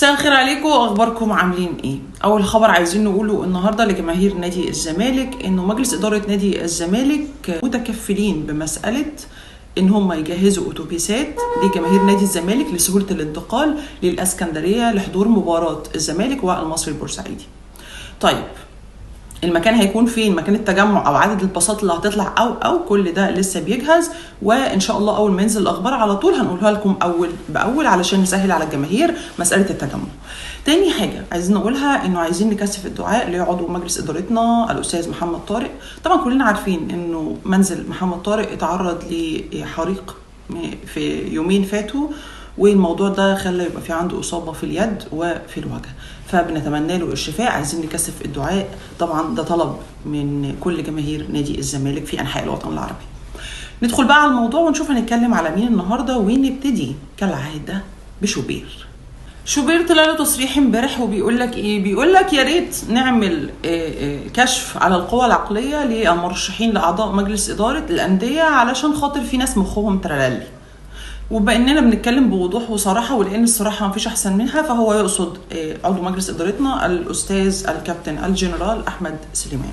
مساء الخير عليكم، اخباركم عاملين ايه؟ اول خبر عايزين نقوله النهارده لجماهير نادي الزمالك انه مجلس ادارة نادي الزمالك متكفلين بمسالة ان هم يجهزوا اتوبيسات لجماهير نادي الزمالك لسهوله الانتقال للاسكندريه لحضور مباراة الزمالك والمصري البورسعيدي. طيب المكان هيكون فين؟ مكان التجمع او عدد الباصات اللي هتطلع او كل ده لسه بيجهز، وان شاء الله اول ما ينزل الاخبار على طول هنقولها لكم اول باول علشان نسهل على الجماهير مسالة التجمع. تاني حاجة عايزين نقولها انه عايزين نكثف الدعاء لعضو مجلس ادارتنا الاستاذ محمد طارق. طبعا كلنا عارفين انه منزل محمد طارق اتعرض لحريق في يومين فاتوا، والموضوع ده خلى يبقى في عنده اصابه في اليد وفي الوجه، فبنتمنى له الشفاء. عايزين نكثف الدعاء، طبعا ده طلب من كل جماهير نادي الزمالك في انحاء الوطن العربي. ندخل بقى على الموضوع ونشوف هنتكلم على مين النهارده، ونبتدي كالعادة بشوبير. شوبير طلع له تصريح امبارح وبيقول لك ايه؟ بيقول لك يا ريت نعمل كشف على القوى العقلية للمرشحين لاعضاء مجلس ادارة الاندية علشان خاطر في ناس مخهم ترللي. وباننا بنتكلم بوضوح وصراحة، ولان الصراحة مفيش احسن منها، فهو يقصد عضو مجلس ادارتنا الاستاذ الكابتن الجنرال احمد سليمان.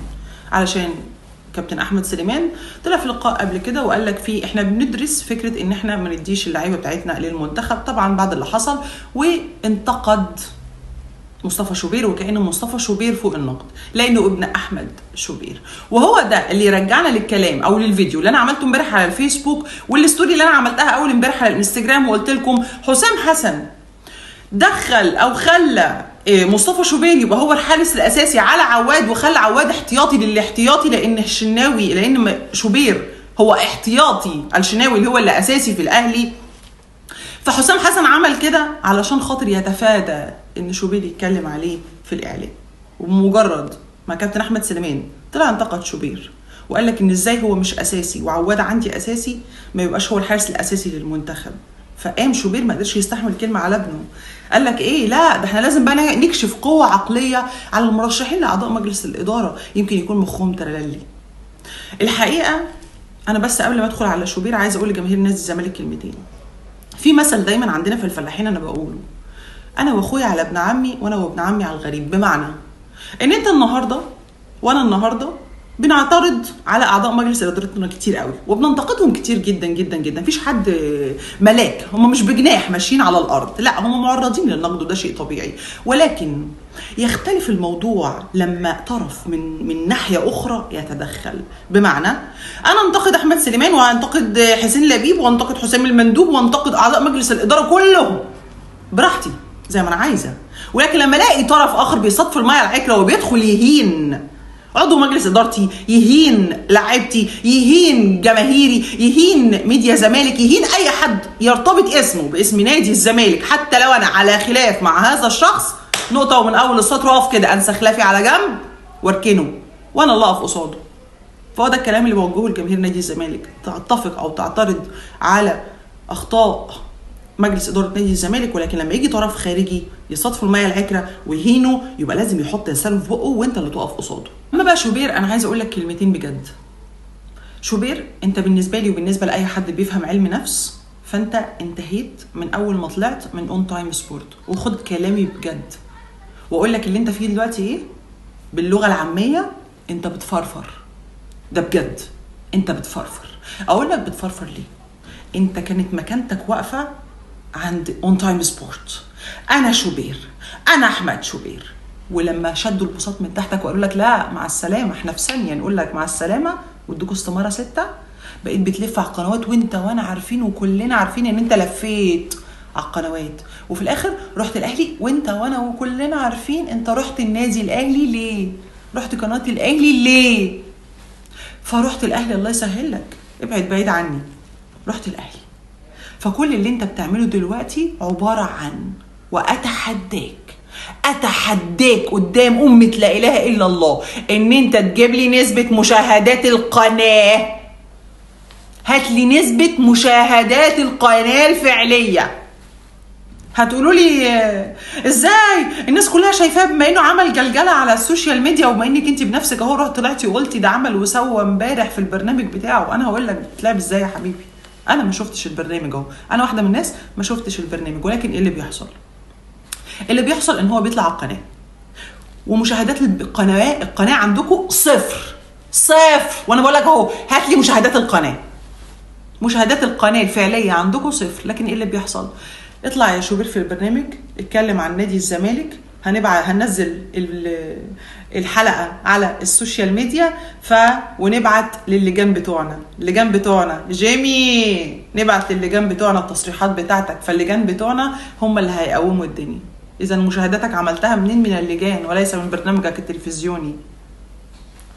علشان كابتن احمد سليمان طلع في لقاء قبل كده وقال لك فيه احنا بندرس فكرة ان احنا ما نديش اللعيبة بتاعتنا للمنتخب، طبعا بعد اللي حصل، وانتقد مصطفى شوبير وكأن مصطفى شوبير فوق النقد لانه ابن احمد شوبير. وهو ده اللي رجعنا للكلام او للفيديو اللي انا عملته امبارح على الفيسبوك وال story اللي انا عملتها اول امبارح على الانستجرام، وقلت لكم حسام حسن دخل او خلى مصطفى شوبير يبقى هو الحارس الاساسي على عواد، وخلى عواد احتياطي للاحتياطي، لان الشناوي، لان شوبير هو احتياطي الشناوي اللي هو اللي اساسي في الاهلي. فحسام حسن عمل كده علشان خاطر يتفادى ان شوبير يتكلم عليه في الاعلام. ومجرد ما كابتن احمد سليمان طلع انتقد شوبير وقال لك ان ازاي هو مش اساسي وعواد عندي اساسي، ما يبقاش هو الحارس الاساسي للمنتخب. فقام شوبير ما قدرش يستحمل كلمة على ابنه، قال لك ايه؟ لا ده احنا لازم بقى نكشف قوة عقلية على المرشحين لاعضاء مجلس الادارة، يمكن يكون مخهم ترللي. الحقيقة انا بس قبل ما ادخل على شوبير عايز اقول لجماهير نادي الزمالك كلمتين. في مثل دايما عندنا في الفلاحين انا بقوله، انا واخويا على ابن عمي وانا وابن عمي على الغريب. بمعنى ان انت النهارده وانا النهارده بنعترض على اعضاء مجلس ادارتنا كتير قوي، وبننتقدهم كتير جدا جدا جدا. مفيش حد ملاك، هم مش بجناح ماشيين على الارض، لا هم معرضين للنقد وده شيء طبيعي. ولكن يختلف الموضوع لما طرف من ناحية اخرى يتدخل. بمعنى انا انتقد احمد سليمان وانتقد حسين لبيب وانتقد حسام المندوب وانتقد اعضاء مجلس الادارة كلهم براحتي زي ما انا عايزه، ولكن لما الاقي طرف اخر بيصطف المية العكره وبيدخل يهين عضو مجلس ادارتي، يهين لعيبتي، يهين جماهيري، يهين ميديا زمالك، يهين اي حد يرتبط اسمه باسم نادي الزمالك، حتى لو انا على خلاف مع هذا الشخص، نقطة ومن اول السطر اقف كده، انسى خلافي على جنب واركنه وانا اللي اقف قصاده. فهو ده الكلام اللي بوجهه لجماهير نادي الزمالك، تتفق او تعترض على اخطاء مجلس ادارة نادي الزمالك، ولكن لما يجي طرف خارجي يصادفوا المية العكره ويهينه يبقى لازم يحط لسانه في بقه وانت اللي تقف قصاده. اما بقى شوبير، انا عايزه اقول لك كلمتين بجد. شوبير انت بالنسبة لي وبالنسبة لاي حد بيفهم علم نفس، فانت انتهيت من اول ما طلعت من اون تايم سبورت. وخد كلامي بجد واقول لك اللي انت فيه دلوقتي ايه باللغة العامية، انت بتفرفر. ده بجد انت بتفرفر. اقول لك بتفرفر ليه؟ انت كانت مكانتك واقفة عند اون تايم سبورت، انا شوبير، انا احمد شوبير. ولما شدوا البساط من تحتك وقالوا لك لا مع السلامة، احنا في ثانية نقول لك مع السلامة وادوك استماره 6، بقيت بتلف على القنوات، وانت وانا عارفين وكلنا عارفين ان انت لفيت على القنوات، وفي الاخر رحت الاهلي، وانت وانا وكلنا عارفين انت رحت النادي الاهلي ليه، رحت قناة الاهلي ليه. فرحت الاهلي، الله يسهل لك، ابعد بعيد عني، رحت الاهلي. فكل اللي انت بتعمله دلوقتي عبارة عن، واتحداك، اتحداك قدام امة لا اله الا الله ان انت تجيب لي نسبة مشاهدات القناة. هات لي نسبة مشاهدات القناة الفعلية. هتقولوا لي ازاي الناس كلها شايفاه بما انه عمل جلجله على ال social media، وبما انك انت بنفسك اهو رحت طلعتي وقلتي ده عمل وسوى امبارح في البرنامج بتاعه. انا هقول لك بتلعب ازاي يا حبيبي، انا ما شفتش البرنامج اهو، انا واحدة من الناس ما شفتش البرنامج، ولكن ايه اللي بيحصل؟ اللي بيحصل ان هو بيطلع على القناة، ومشاهدات القناة عندكم صفر صفر، وانا بقول لك اهو هات لي مشاهدات القناة. مشاهدات القناة الفعلية عندكم صفر. لكن ايه اللي بيحصل؟ اطلع يا شوبير في البرنامج، اتكلم عن نادي الزمالك، هننزل الحلقة على ال social media ونبعت للجان بتوعنا، اللجان بتوعنا جيمي، نبعت للجان بتوعنا التصريحات بتاعتك، فاللجان بتوعنا هم اللي هيقوموا الدنيا. اذا مشاهداتك عملتها منين؟ من اللجان وليس من برنامجك التلفزيوني.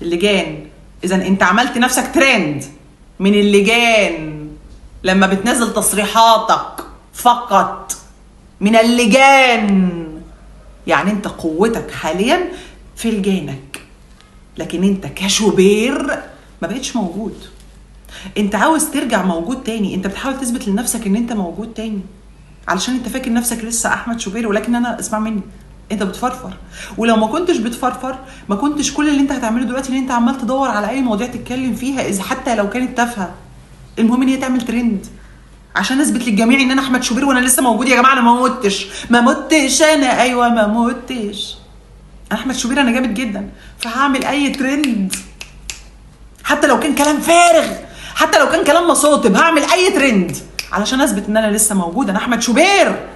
اللجان. اذا انت عملت نفسك ترند من اللجان لما بتنزل تصريحاتك فقط من اللجان. يعني انت قوتك حاليا في لجانك، لكن انت كشوبير ما بقتش موجود. انت عاوز ترجع موجود تاني، انت بتحاول تثبت لنفسك ان انت موجود تاني علشان انت فاكر نفسك لسه احمد شوبير. ولكن انا اسمع مني، انت بتفرفر، ولو ما كنتش بتفرفر ما كنتش كل اللي انت هتعمله دلوقتي ان انت عمال تدور على اي مواضيع تتكلم فيها، اذا حتى لو كانت تافهة، المهم ان هي تعمل ترند عشان اثبت للجميع ان انا احمد شوبير وانا لسه موجود. يا جماعة انا ما متش، ما متش انا، ايوه ما متش، انا احمد شوبير، انا جامد جدا، فهعمل اي ترند حتى لو كان كلام فارغ، حتى لو كان كلام مصاطب، هعمل اي ترند علشان اثبت ان انا لسه موجود، انا احمد شوبير.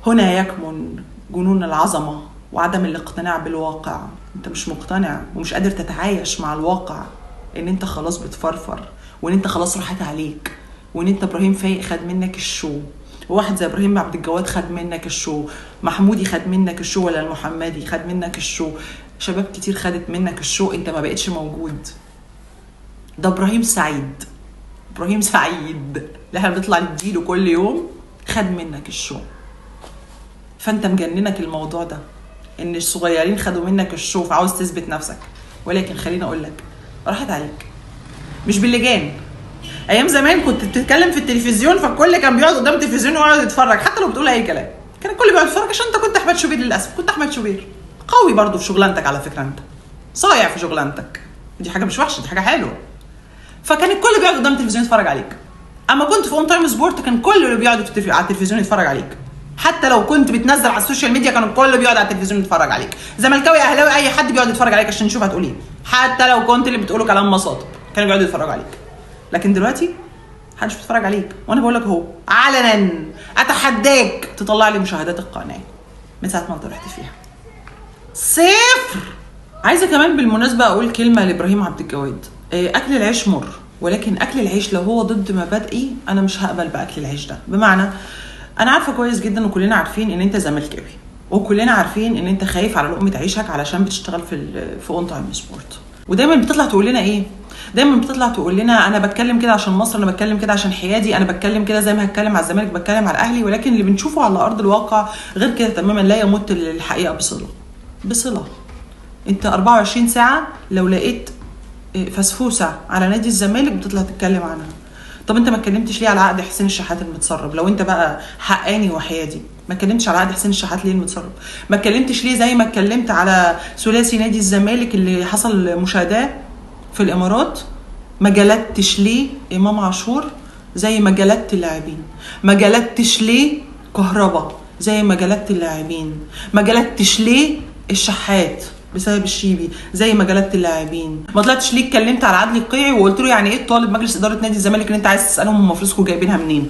هنا يكمن جنون العظمة وعدم الاقتناع بالواقع. انت مش مقتنع ومش قادر تتعايش مع الواقع ان انت خلاص بتفرفر، وان انت خلاص راحت عليك، وان انت ابراهيم فايق خد منك ال show، وواحد زي ابراهيم عبد الجواد خد منك ال show، محمودي خد منك ال show، ولا المحمدي خد منك ال show، شباب كتير خدت منك ال show، انت ما بقتش موجود. ده ابراهيم سعيد، ابراهيم سعيد اللي احنا بنطلع نديله كل يوم خد منك ال show. فانت مجننك الموضوع ده ان الصغيرين خدوا منك ال show، فعاوز تثبت نفسك. ولكن خليني اقول لك راحت عليك، مش باللجان. ايام زمان كنت بتتكلم في التلفزيون فالكل كان بيقعد قدام التلفزيون ويقعد يتفرج، حتى لو بتقول اي كلام كان الكل بيقعد يتفرج عشان انت كنت احمد شوبير. للاسف كنت احمد شوبير قوي برضو في شغلانتك، على فكرة انت صايع في شغلانتك، دي حاجة مش وحشة، دي حاجة حلوة. فكان الكل بيقعد قدام التلفزيون يتفرج عليك. اما كنت في اون تايم سبورت كان كل اللي بيقعد على التلفزيون يتفرج عليك، حتى لو كنت بتنزل على ال social media كان الكل بيقعد على التلفزيون يتفرج عليك، زملكاوي اهلاوي اي حد بيقعد يتفرج عليك عشان يشوف هتقول ايه، حتى لو كنت اللي بتقوله كلام مصاطب كانوا بيقعدوا يتفرجوا عليك. لكن دلوقتي محدش بيتفرج عليك، وانا بقول لك اهو علنا اتحداك تطلع لي مشاهدات القناة من ساعة ما انت رحت فيها صفر. عايزه كمان بالمناسبة اقول كلمة لابراهيم عبد الجواد، اكل العيش مر، ولكن اكل العيش لو هو ضد مبادئي انا مش هقبل باكل العيش ده. بمعنى انا عارفه كويس جدا وكلنا عارفين ان انت زملكاوي، وكلنا عارفين ان انت خايف على لقمة عيشك علشان بتشتغل في اون تايم سبورت، ودايما بتطلع تقول لنا ايه؟ دايما بتطلع تقول لنا انا بتكلم كده عشان مصر، انا بتكلم كده عشان حيادي، انا بتكلم كده زي ما هتكلم على الزمالك بتكلم على الاهلي. ولكن اللي بنشوفه على ارض الواقع غير كده تماما، لا يمت للحقيقة بصله بصله. انت 24 ساعة لو لقيت فسفوسه على نادي الزمالك بتطلع تتكلم عنها. طب انت ما اتكلمتش ليه على عقد حسين الشحات المتسرب؟ لو انت بقى حقاني وحيادي ما اتكلمتش على عقد حسين الشحات ليه المتسرب؟ ما اتكلمتش ليه زي ما اتكلمت على ثلاثي نادي الزمالك اللي حصل مشاداه في الامارات؟ ما جلدتش ليه امام عاشور زي ما جلدت اللاعبين؟ ما جلدتش ليه كهربا زي ما جلدت اللاعبين؟ ما جلدتش ليه الشحات بسبب الشيبي زي ما جلدت اللاعبين؟ ما طلعتش ليه اتكلمت على عدلي القيعي وقلت له يعني ايه طالب مجلس ادارة نادي الزمالك ان انت عايز تسالهم هم فلوسكم جايبينها منين؟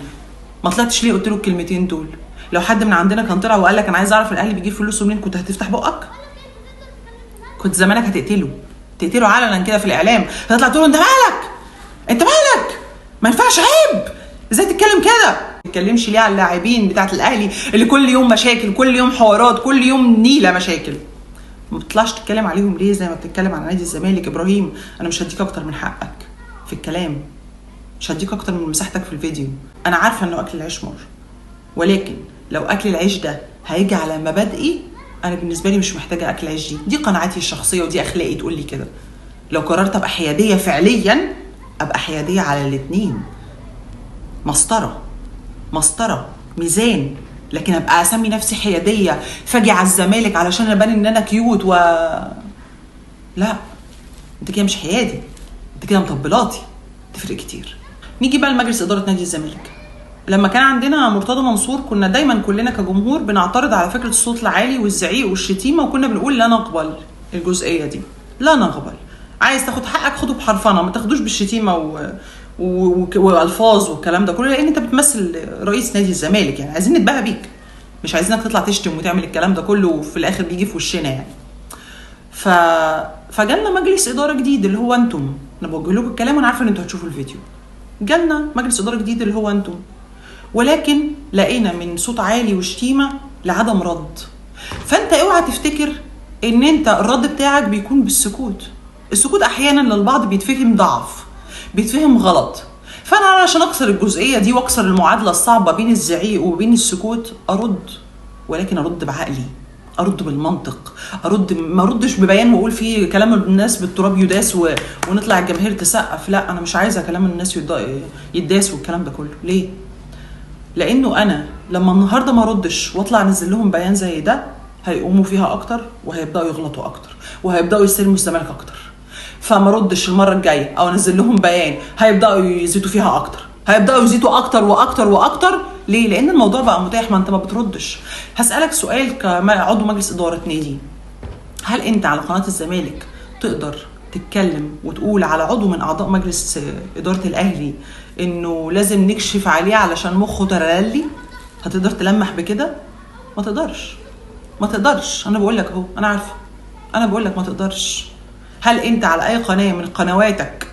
ما طلعتش ليه قلت له الكلمتين دول؟ لو حد من عندنا كان طلع وقال لك انا عايز اعرف الاهلي بيجيب فلوسه منين كنت هتفتح بقك؟ كنت زمانك هتقتله، تقتله علنا كده في الاعلام، هتطلع تقول له انت مالك؟ انت مالك؟ ما ينفعش، عيب، ازاي تتكلم كده؟ ما تتكلمش ليه على اللاعبين بتاعت الاهلي اللي كل يوم مشاكل، كل يوم حوارات، كل يوم نيله مشاكل؟ ما بتطلعش تتكلم عليهم ليه زي ما بتتكلم على نادي الزمالك؟ ابراهيم انا مش هديك اكتر من حقك في الكلام، مش هديك اكتر من مساحتك في الفيديو. انا عارفه انه اكل العيش مر، ولكن لو اكل العيش ده هيجي على مبادئي انا بالنسبة لي مش محتاجه اكل عيش. دي قناعاتي الشخصية ودي اخلاقي تقول لي كده. لو قررت ابقى حيادية فعليا ابقى حيادية على الاثنين، مسطرة مسطرة ميزان. لكن ابقى اسمي نفسي حيادية فاجي على الزمالك علشان ابان ان انا cute و لا، انت كده مش حيادي، انت كده مطبلاتي، تفرق كتير. نيجي بقى لمجلس ادارة نادي الزمالك. لما كان عندنا مرتضى منصور كنا دايما كلنا كجمهور بنعترض على فكرة الصوت العالي والزعيق والشتيمه، وكنا بنقول لا نقبل الجزئية دي، لا نقبل. عايز تاخد حقك خده بحرفنه، ما تاخدوش بالشتيمه والفاظ والكلام ده كله، لان انت بتمثل رئيس نادي الزمالك، يعني عايزين نتباهى بيك، مش عايزينك تطلع تشتم وتعمل الكلام ده كله وفي الاخر بيجي في وشنا يعني. فجالنا مجلس ادارة جديد اللي هو انتم، انا بوجه لكم الكلام وانا عارفه ان انتوا هتشوفوا الفيديو. جالنا مجلس ادارة جديد اللي هو انتم، ولكن لقينا من صوت عالي وشتيمه لعدم رد. فانت اوعى تفتكر ان انت الرد بتاعك بيكون بالسكوت. السكوت احيانا للبعض بيتفهم ضعف، بيتفهم غلط. فانا علشان اكسر الجزئية دي واكسر المعادلة الصعبة بين الزعيق وبين السكوت، ارد، ولكن ارد بعقلي، ارد بالمنطق، ارد ما اردش ببيان واقول فيه كلام الناس بالتراب يداس ونطلع الجماهير تسقف. لا، انا مش عايزه كلام الناس يداس والكلام ده كله. ليه؟ لانه انا لما النهارده ما اردش واطلع انزل لهم بيان زي ده، هيقوموا فيها اكتر وهيبداوا يغلطوا اكتر وهيبداوا يستلموا الزمالك اكتر. فما ردش المرة الجاية او انزل لهم بيان، هيبداوا يزيدوا فيها اكتر، هيبداوا يزيدوا اكتر واكتر واكتر. ليه؟ لان الموضوع بقى متاح، ما انت ما بتردش. هسالك سؤال كعضو مجلس ادارة نادي، هل انت على قناة الزمالك تقدر تتكلم وتقول على عضو من اعضاء مجلس ادارة الاهلي انه لازم نكشف عليه علشان مخه ترللي؟ هتقدر تلمح بكده؟ ما تقدرش، ما تقدرش. انا بقول لك اهو، انا عارفه، انا بقول لك ما تقدرش. هل انت على اي قناة من قنواتك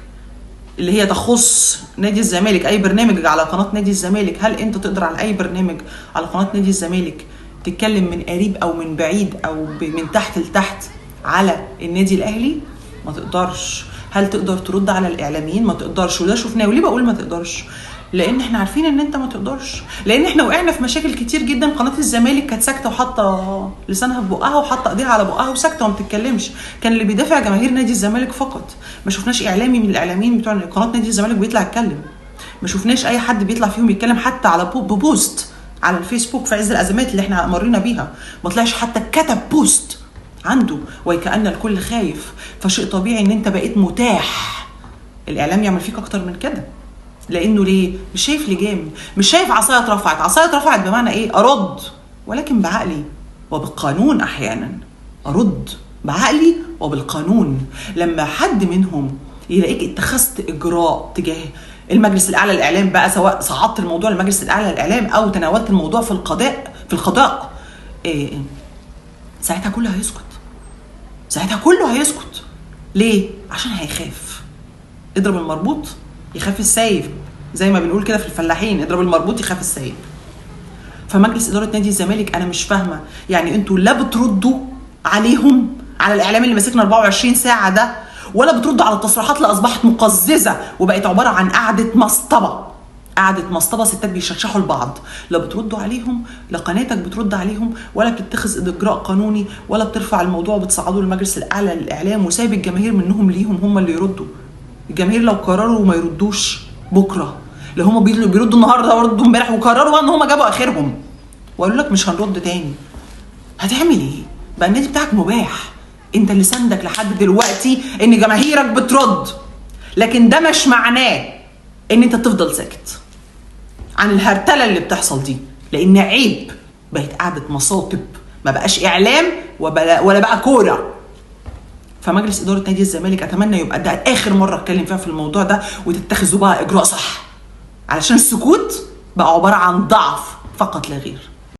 اللي هي تخص نادي الزمالك، اي برنامج على قناة نادي الزمالك، هل انت تقدر على اي برنامج على قناة نادي الزمالك تتكلم من قريب او من بعيد او من تحت لتحت على النادي الاهلي؟ ما تقدرش. هل تقدر ترد على الاعلاميين؟ ما تقدرش. وده شفناه. وليه بقول ما تقدرش؟ لان احنا عارفين ان انت ما تقدرش، لان احنا وقعنا في مشاكل كتير جدا. قناة الزمالك كانت ساكته وحاطه لسانها في بقها وحاطه ايديها على بقها وساكته وما بتتكلمش. كان اللي بيدافع جماهير نادي الزمالك فقط. ما شفناش اعلامي من الاعلاميين بتوع قناة نادي الزمالك بيطلع يتكلم، ما شفناش اي حد بيطلع فيهم يتكلم حتى على post على الفيسبوك في عز الازمات اللي احنا مرينا بيها، ما طلعش حتى كتب post عنده، وكأن الكل خايف. فشيء طبيعي ان انت بقيت متاح الاعلام يعمل فيك اكتر من كده. لانه ليه؟ مش شايف لجام، مش شايف عصاية اترفعت. عصاية اترفعت بمعنى ايه؟ ارد، ولكن بعقلي وبالقانون. احيانا ارد بعقلي وبالقانون. لما حد منهم يلاقيك اتخذت اجراء تجاه المجلس الاعلى للاعلام بقى، سواء صعدت الموضوع للمجلس الاعلى للاعلام او تناولت الموضوع في القضاء، إيه، ساعتها كله هيسكت. ساعتها كله هيسكت. ليه؟ عشان هيخاف. اضرب المربوط يخاف السايب، زي ما بنقول كده في الفلاحين، اضرب المربوط يخاف السايب. فمجلس ادارة نادي الزمالك انا مش فاهمه، يعني انتوا لا بتردوا عليهم على الاعلام اللي ماسكنا 24 ساعة ده، ولا بتردوا على التصريحات اللي اصبحت مقززه وبقت عبارة عن قعدة مسطبه، قعدة مسطبه ستات بيشرشحوا لبعض. لا بتردوا عليهم، لا قناتك بترد عليهم، ولا بتتخذ اجراء قانوني، ولا بترفع الموضوع وبتصعده للمجلس الاعلى للاعلام، وسايب الجماهير منهم ليهم هم اللي يردوا. الجماهير لو قرروا ما يردوش بكره، لو هم بيردوا النهارده وردوا امبارح وقرروا بقى ان هم جابوا اخرهم وقالوا لك مش هنرد تاني، هتعمل ايه؟ بقى النادي بتاعك مباح، انت اللي سندك لحد دلوقتي ان جماهيرك بترد، لكن ده مش معناه ان انت تفضل ساكت عن الهرتله اللي بتحصل دي، لان عيب. بقت قعدة مصاطب، ما بقاش اعلام ولا بقى كورة. فمجلس ادارة نادي الزمالك اتمنى يبقى ده اخر مرة اتكلم فيها في الموضوع ده، وتتخذوا بقى اجراء صح، علشان السكوت بقى عبارة عن ضعف فقط لا غير.